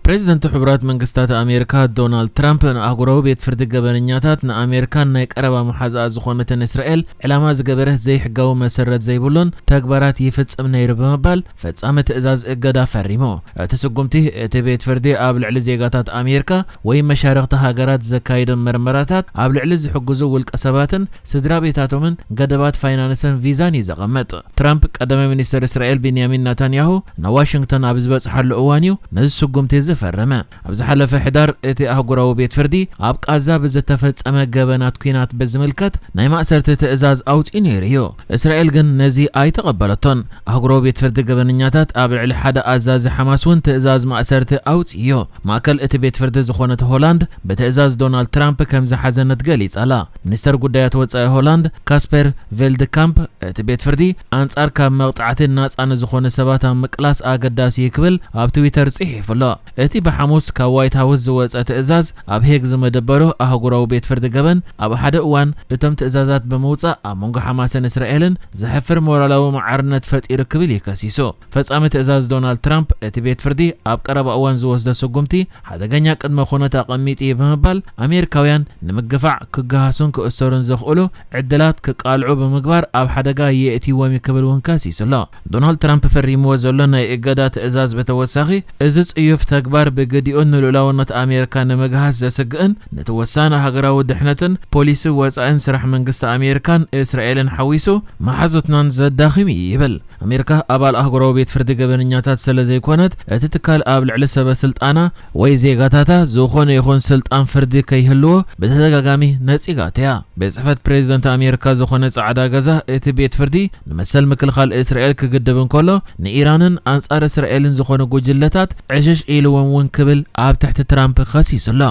ፕሬዚደንት ሕቡራት መንግስታት ኣሜሪካ ዶናልድ ትራምፕ ንኣህጉራዊ ቤት ፍርዲ ገበነኛታት ንኣሜሪካን ናይ ቀረባ መሓዛኣ ዝኾነትን እስራኤል ዕላማ ዝገበረ ዘይሕጋዊ መሰረት ዘይብሉን ተግባራት ይፍጽም ነይሩ ብምባል ፈጻሚ ትእዛዝ እገዳ ፈሪሙ። እቲ ስጉምቲ እቲ ቤት ፍርዲ ኣብ ልዕሊ ዜጋታት ኣሜሪካ ወይ መሻርኽቲ ሃገራት ዘካየዶም መርመራታት ኣብ ልዕሊ ዝሕግዙ ውልቀ ሰባትን ስድራ ቤታቶምን ገደባት ፋይናንስን ቪዛን እዩ ዘቐምጥ። ትራምፕ ቀዳማይ ሚኒስተር እስራኤል ቢንያሚን ናታንያሁ ናብ ዋሽንግተን ኣብ ዝበጽሓሉ እዋን እዩ ነዚ ስጉምቲ ዝፈረመ። ኣብ ዝሓለፈ ሕዳር እቲ ኣህጉራዊ ቤት ፍርዲ ኣብ ቃዛ ብዝተፈጸመ ገበናት ኲናት ብዝምልከት ናይ ማእሰርቲ ትእዛዝ ኣውጺኡ ነይሩ እዩ። እስራኤል ግን ነዚ ኣይተቐበለቶን። ኣህጉራዊ ቤት ፍርዲ ገበነኛታት ኣብ ልዕሊ ሓደ ኣዛዚ ሓማስ እውን ትእዛዝ ማእሰርቲ ኣውጺኡ እዩ። ማእከል እቲ ቤት ፍርዲ ዝኾነት ሆላንድ ብትእዛዝ ዶናልድ ትራምፕ ከም ዝሓዘነት ገሊጻ ኣላ። ሚኒስተር ጉዳያት ወጻኢ ሆላንድ ካስፐር ቬልድካምፕ እቲ ቤት ፍርዲ ኣንጻር ካብ መቕጻዕቲ ናጻ ንዝኾኑ ሰባት ኣብ ምቅላስ ኣገዳሲ እዩ ክብል ኣብ ትዊተር ጽሒፉ ኣሎ። እቲ ብሓሙስ ካብ ዋይት ሃውስ ዝወጸ ትእዛዝ ኣብ ሄግ ዝመደበሩ ኣህጉራዊ ቤት ፍርዲ ገበን ኣብ ሓደ እዋን እቶም ትእዛዛት ብምውጻእ ኣብ መንጎ ሓማስን እስራኤልን ዘሕፍር ሞራላዊ ማዕርነት ፈጢሩ ክብል እዩ ከሲሱ። ፈጻሚ ትእዛዝ ዶናልድ ትራምፕ እቲ ቤት ፍርዲ ኣብ ቀረባ እዋን ዝወስዶ ስጉምቲ ሓደገኛ ቅድመ ኩነት ኣቐሚጡ እዩ ብምባል ኣሜሪካውያን ንምግፋዕ ክገሃሱን ክእሰሩን ዘኽእሉ ዕድላት ክቃልዑ ብምግባር ኣብ ሓደጋ የእትይዎም እዩ ክብል እውን ከሲሱ ኣሎ። ዶናልድ ትራምፕ ፈሪምዎ ዘሎ ናይ እገዳ ትእዛዝ ብተወሳኺ እዚ ጽዩፍ ተግባር ብግዲኡ ንልኡላውነት ኣሜሪካ ንምግሃስ ዘስግእን ነቲ ወሳኒ ሃገራዊ ድሕነትን ፖሊሲ ወጻኢን ስራሕ መንግስቲ ኣሜሪካን እስራኤልን ሓዊሱ መሓዙትናን ዘዳኽም እዩ ይብል። ኣሜሪካ ኣባል ኣህጉራዊ ቤት ፍርዲ ገበነኛታት ስለ ዘይኮነት እቲ ትካል ኣብ ልዕሊ ሰበ ስልጣና ወይ ዜጋታታ ዝኾነ ይኹን ስልጣን ፍርዲ ከይህልዎ ብተደጋጋሚ ነጺጋቶ እያ። ቤት ጽሕፈት ፕሬዚደንት ኣሜሪካ ዝኾነ ጻዕዳ ገዛ እቲ ቤት ፍርዲ ንመሰል ምክልኻል እስራኤል ክግድብ እንከሎ ንኢራንን ኣንጻር እስራኤልን ዝኾኑ ጉጅለታት ዕሽሽ ኢልዎም እውን ክብል ኣብ ትሕቲ ትራምፕ ከሲሱ ኣሎ።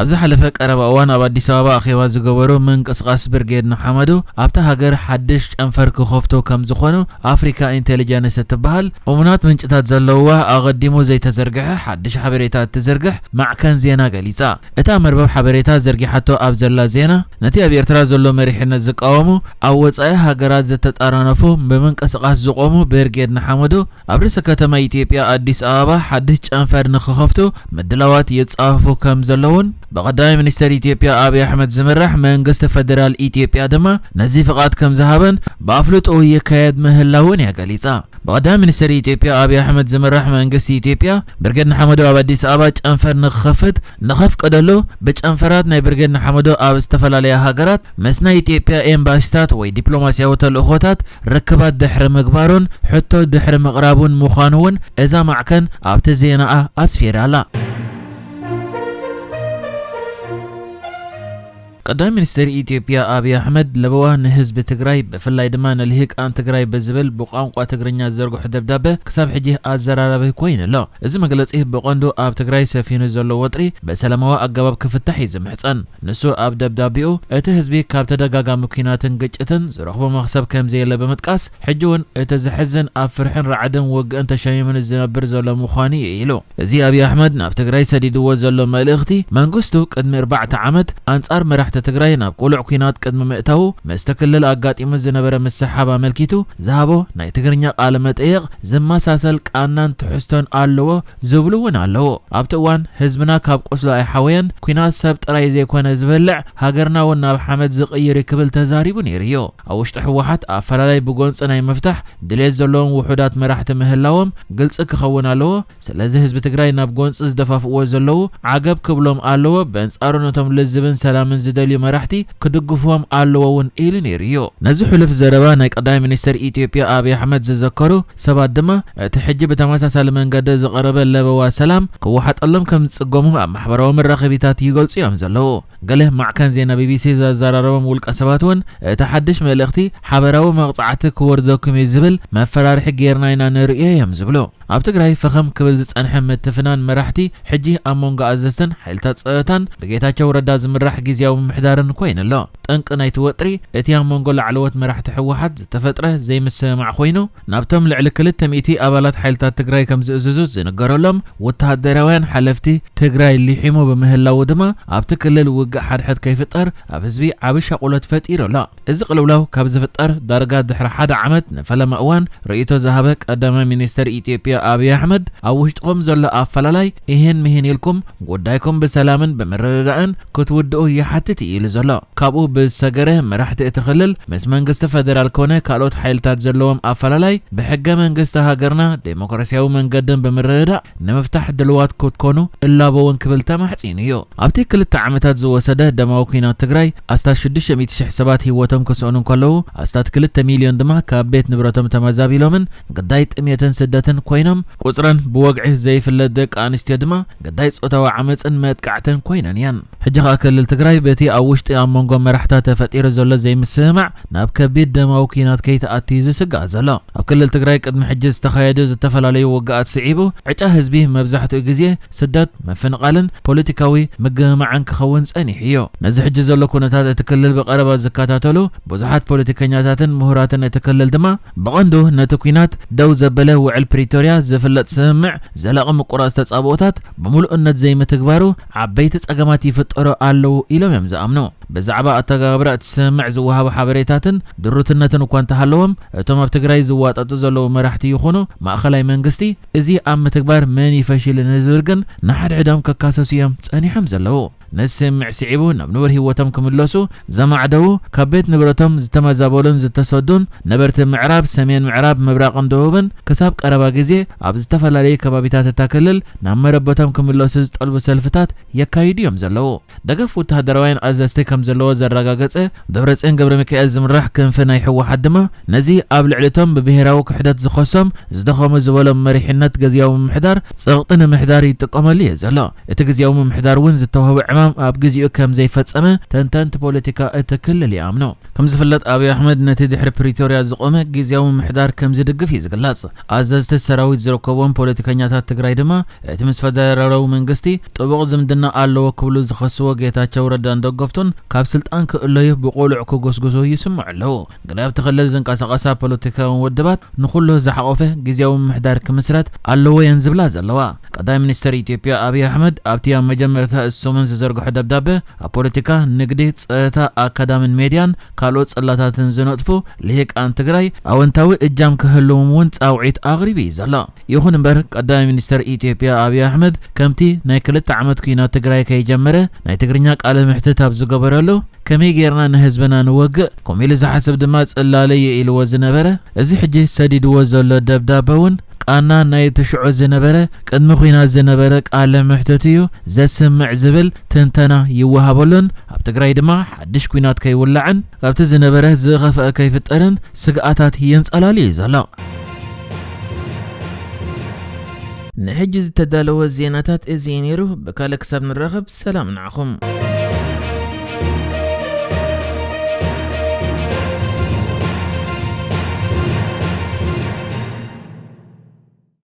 ኣብ ዝሓለፈ ቀረባ እዋን ኣብ ኣዲስ ኣበባ ኣኼባ ዝገበሩ ምንቅስቓስ ብርጌድ ንሓመዱ ኣብታ ሃገር ሓድሽ ጨንፈር ክኸፍቱ ከም ዝኾኑ ኣፍሪካ ኢንቴሊጀንስ እትበሃል እሙናት ምንጭታት ዘለውዋ ኣቐዲሙ ዘይተዘርግሐ ሓድሽ ሓበሬታ እትዝርግሕ ማዕከን ዜና ገሊጻ። እታ መርበብ ሓበሬታ ዘርጊሓቶ ኣብ ዘላ ዜና ነቲ ኣብ ኤርትራ ዘሎ መሪሕነት ዝቃወሙ ኣብ ወጻኢ ሃገራት ዝተጠራነፉ ብምንቅስቓስ ዝቖሙ ብርጌድ ንሓመዱ ኣብ ርእሰ ከተማ ኢትዮጵያ ኣዲስ ኣበባ ሓድሽ ጨንፈር ንክኸፍቱ ምድላዋት ይጻፈፉ ከም ዘለውን ብቐዳማይ ሚኒስተር ኢትዮጵያ ኣብይ ኣሕመድ ዝምራሕ መንግስቲ ፈደራል ኢትዮጵያ ድማ ነዚ ፍቓድ ከም ዝሃበን ብኣፍልጦ ይካየድ ምህላውን እያ ገሊጻ። ብቐዳማይ ሚኒስተር ኢትዮጵያ ኣብይ ኣሕመድ ዝምራሕ መንግስቲ ኢትዮጵያ ብርጌድ ንሓመዱ ኣብ ኣዲስ ኣበባ ጨንፈር ንክኸፍት ንኸፍቀደሉ ብጨንፈራት ናይ ብርጌድ ንሓመዱ ኣብ ዝተፈላለያ ሃገራት ምስ ናይ ኢትዮጵያ ኤምባሲታት ወይ ዲፕሎማስያዊ ተልእኾታት ርክባት ድሕሪ ምግባሩን ሕቶ ድሕሪ ምቕራቡን ምዃኑ እውን እዛ ማዕከን ኣብቲ ዜናኣ ኣስፊራ ኣላ። ቀዳማይ ሚኒስትር ኢትዮጵያ ኣብይ ኣሕመድ ለበዋ ንህዝቢ ትግራይ ብፍላይ ድማ ንልሂቃን ትግራይ ብዝብል ብቋንቋ ትግርኛ ዝዘርግሖ ደብዳበ ክሳብ ሕጂ ኣዘራራቢ ኮይኑ ኣሎ። እዚ መግለጺ ብቐንዱ ኣብ ትግራይ ሰፊኑ ዘሎ ወጥሪ ብሰላማዊ ኣገባብ ክፍታሕ እዩ ዝምሕጸን። ንሱ ኣብ ደብዳቤኡ እቲ ህዝቢ ካብ ተደጋጋሚ ኲናትን ግጭትን ዝረኽቦ መኽሰብ ከም ዘየለ ብምጥቃስ ሕጂ እውን እቲ ዘሕዝን ኣብ ፍርሕን ራዕድን ውግእን ተሸሚሙ ዝነብር ዘሎ ምዃኑ እዩ ኢሉ። እዚ ኣብይ ኣሕመድ ናብ ትግራይ ሰዲድዎ ዘሎ መልእኽቲ መንግስቱ ቅድሚ ኣርባዕተ ዓመት ኣንጻር መራሕቲ ትግራይ ናብ ቅሉዕ ኲናት ቅድሚ ምእታዉ ምስቲ ክልል ኣጋጢሙ ዝነበረ ምስሕሓብ ኣመልኪቱ ዝሃቦ ናይ ትግርኛ ቃለ መጠይቕ ዝመሳሰል ቃናን ትሕዝቶን ኣለዎ ዝብሉ እውን ኣለዉ። ኣብቲ እዋን ህዝብና ካብ ቁስሉ ኣይሓወየን፣ ኲናት ሰብ ጥራይ ዘይኮነ ዝበልዕ ሃገርና እውን ናብ ሓመድ ዝቕይር እዩ ክብል ተዛሪቡ ነይሩ እዩ። ኣብ ውሽጢ ህወሓት ኣፈላላይ ብጎንፂ ናይ ምፍታሕ ድሌት ዘለዎም ውሑዳት መራሕቲ ምህላዎም ግልፂ ክኸውን ኣለዎ። ስለዚ ህዝቢ ትግራይ ናብ ጎንፂ ዝደፋፍእዎ ዘለዉ ዓገብ ክብሎም ኣለዎ። በንፃሩ ነቶም ልዝብን ሰላምን ዝደልዩ መራሕቲ ክድግፍዎም ኣለዎ እውን ኢሉ ነይሩ እዩ። ነዚ ሕሉፍ ዘረባ ናይ ቀዳማይ ሚኒስትር ኢትዮጵያ ኣብይ ኣሕመድ ዝዘከሩ ሰባት ድማ እቲ ሕጂ ብተመሳሳሊ መንገዲ ዝቐረበ ለበዋ ሰላም ክወሓጠሎም ከም ዝፅገሙ ኣብ ማሕበራዊ መራኸቢታት ይገልፁ እዮም ዘለዉ። ገለ ማዕከን ዜና ቢቢሲ ዘዘራረቦም ውልቀ ሰባት እውን እቲ ሓድሽ መልእኽቲ ሓበራዊ መቕጻዕቲ ክወርደኩም እዩ ዝብል መፈራርሒ ጌርና ኢና ንርእዮ እዮም ዝብሉ። ኣብ ትግራይ ፈኸም ክብል ዝጸንሐ ምትፍናን መራሕቲ ሕጂ ኣብ መንጎ ኣዘዝትን ሓይልታት ጸጥታን ብጌታቸው ረዳ ዝምራሕ ግዝያዊ ምምሕዳርን ኮይኑ ኣሎ። ጠንቂ ናይቲ ወጥሪ እቲ ኣብ መንጎ ላዕለዎት መራሕቲ ህወሓት ዝተፈጥረ ዘይምስምማዕ ኮይኑ፣ ናብቶም ልዕሊ ክልተ ሚእቲ ኣባላት ሓይልታት ትግራይ ከም ዝእዝዙ ዝንገረሎም ወተሃደራውያን ሓለፍቲ፣ ትግራይ ሊሒሙ ብምህላዉ ድማ ኣብቲ ክልል ውግእ ሓድሕድ ከይፍጠር ኣብ ህዝቢ ዓቢ ሻቑሎት ፈጢሩ ኣሎ። እዚ ቅልውላው ካብ ዝፍጠር ዳርጋ ድሕሪ ሓደ ዓመት ንፈለማ እዋን ርእይቶ ዝሃበ ቀዳማይ ሚኒስተር ኢትዮጵያ ኣብይ ኣሕመድ፣ ኣብ ውሽጥኹም ዘሎ ኣፈላላይ ኢሂን ምሂን ኢልኩም ጉዳይኩም ብሰላምን ብምርድዳእን ክትውድኡ ይሓትት እዩ ኢሉ ዘሎ። ካብኡ ብዝሰገረ መራሕቲ እቲ ክልል ምስ መንግስቲ ፈደራል ኮነ ካልኦት ሓይልታት ዘለዎም ኣፈላላይ ብሕገ መንግስቲ ሃገርና ዴሞክራሲያዊ መንገድን ብምርድዳእ ንምፍታሕ ድልዋት ክትኮኑ እላበውን ክብል ተማሕጺኑ እዩ። ኣብቲ ክልተ ዓመታት ዝወሰደ ደማዊ ኲናት ትግራይ ኣስታት ሽዱሽተ ሚእቲ ሽሕ ሰባት ህይወቶም ክስእኑ እንከለዉ ኣስታት ክልተ ሚልዮን ድማ ካብ ቤት ንብረቶም ተመዛቢሎምን ግዳይ ጥሜትን ስደትን ኮይኖም፣ ቁጽረን ብወግዒ ዘይፍለጥ ደቂ ኣንስትዮ ድማ ግዳይ ጾታዊ ዓመጽን መጥቃዕትን ኮይነን እየን። ሕጂ ኸኣ ክልል ትግራይ በቲ ኣብ ውሽጢ ኣብ መንጎ መራሕታ ተፈጢሩ ዘሎ ዘይምስምማዕ ናብ ከቢድ ደማዊ ኲናት ከይተኣቱ እዩ ዝስጋእ ዘሎ። ኣብ ክልል ትግራይ ቅድሚ ሕጂ ዝተኻየዱ ዝተፈላለዩ ውግኣት ስዒቡ ዕጫ ህዝቢ መብዛሕትኡ ግዜ ስደት፣ ምፍንቓልን ፖለቲካዊ ምግምማዕን ክኸውን ጸኒሑ እዩ። ነዚ ሕጂ ዘሎ ኩነታት እቲ ክልል ብቐረባ ዝከታተሉ ብዙሓት ፖለቲከኛታትን ምሁራትን እቲ ክልል ድማ ብቐንዱ ነቲ ኲናት ደው ዘበለ ውዕል ፕሪቶርያ ዝፍለጥ ስምምዕ ዘላቒ ምቁራጽ ተጻብኦታት ብምሉእነት ዘይምትግባሩ ዓበይቲ ጸገማት ይፍጠሩ ኣለዉ ኢሎም እዮም ዝኣምኑ። ብዛዕባ ኣተገባብራ እቲ ስምምዕ ዝወሃቡ ሓበሬታትን ድሩትነትን እኳ እንተሃለዎም፣ እቶም ኣብ ትግራይ ዝዋጠጡ ዘለዉ መራሕቲ ይኹኑ ማእኸላይ መንግስቲ፣ እዚ ኣብ ምትግባር መን እዩ ፈሺሉ ንዝብል ግን ንሓድሕዶም ክካሰሱ እዮም ጸኒሖም ዘለዉ። ነዚ ስምምዕ ስዒቡ ናብ ንቡር ህይወቶም ክምለሱ ዘማዕደዉ፣ ካብ ቤት ንብረቶም ዝተመዛበሉን ዝተሰዱን ነበርቲ ምዕራብ፣ ሰሜን ምዕራብ፣ ምብራቕን ደቡብን ክሳብ ቀረባ ግዜ ኣብ ዝተፈላለዩ ከባቢታት እታ ክልል ናብ መረበቶም ክምለሱ ዝጠልቡ ሰልፍታት የካይዱ እዮም ዘለዉ። ደገፍ ወተሃደራውያን ኣዘዝቲ ከም ዘለዎ ዘረጋገጸ ደብረጽዮን ገብረ ሚካኤል ዝምራሕ ክንፊ ናይ ህወሓት ድማ ነዚ ኣብ ልዕሊ እቶም ብብሄራዊ ክሕደት ዝኸሶም ዝደኸሙ ዝበሎም መሪሕነት ግዝያዊ ምምሕዳር ጸቕጢ ንምሕዳር ይጥቀመሉ እዩ ዘሎ። እቲ ግዝያዊ ምምሕዳር እውን ዝተዋህቦ ዕማም ኣብ ግዜኡ ከም ዘይፈጸመ ተንተንቲ ፖለቲካ እቲ ክልል ይኣምኑ። ከም ዝፍለጥ ኣብይ ኣሕመድ ነቲ ድሕሪ ፕሪቶርያ ዝቖመ ግዝያዊ ምምሕዳር ከም ዝድግፍ እዩ ዝግለጽ። ኣዘዝቲ ሰራዊት ዝርከብዎም ፖለቲከኛታት ትግራይ ድማ እቲ ምስ ፈደራላዊ መንግስቲ ጥቡቕ ዝምድና ኣለዎ ክብሉ ዝኸስዎ ጌታቸው ረዳን ደገፍቱን ካብ ስልጣን ክእለዩ ብቑሉዕ ክጎስጉሱ ይስምዑ ኣለዉ። ገለ ኣብቲ ክልል ዝንቀሳቐሳ ፖለቲካዊ ውድባት ንኹሉ ዝሓቖፈ ግዝያዊ ምምሕዳር ክምስረት ኣለዎ እየን ዝብላ ዘለዋ። ቀዳማይ ሚኒስተር ኢትዮጵያ ኣብይ ኣሕመድ ኣብቲ ኣብ መጀመርታ እዚ ሰሙን ዝዘርግሖ ደብዳበ ኣብ ፖለቲካ፣ ንግዲ፣ ጸጥታ፣ ኣካዳምን ሜድያን ካልኦት ጽላታትን ዝነጥፉ ልሂቃን ትግራይ ኣወንታዊ እጃም ክህልዎም እውን ጻውዒት ኣቕሪቡ እዩ ዘሎ። ይኹን እምበር ቀዳማይ ሚኒስተር ኢትዮጵያ ኣብይ ኣሕመድ ከምቲ ናይ ክልተ ዓመት ኲናት ትግራይ ከይጀመረ ናይ ትግርኛ ቃለ መሕትት ኣብ ዝገበረሉ ከመይ ጌርና ንህዝብና ንወግእ፣ ከምኡ ኢሉ ዝሓስብ ድማ ጽላለ እዩ ኢልዎ ዝነበረ፣ እዚ ሕጂ ሰዲድዎ ዘሎ ደብዳበ እውን ቃና ናይ እቲ ሽዑ ዝነበረ ቅድሚ ኲናት ዝነበረ ቃለ መሕትት እዩ ዘስምዕ ዝብል ትንተና ይወሃበሉን ኣብ ትግራይ ድማ ሓድሽ ኲናት ከይውላዕን ኣብቲ ዝነበረ ዝኸፍአ ከይፍጠርን ስግኣታት የንጸላሉ እዩ ዘሎ። ንሕጂ ዝተዳለወ ዜናታት እዚ እዩ ነይሩ። ብካልእ ክሳብ ንራኸብ ሰላም ንዓኹም።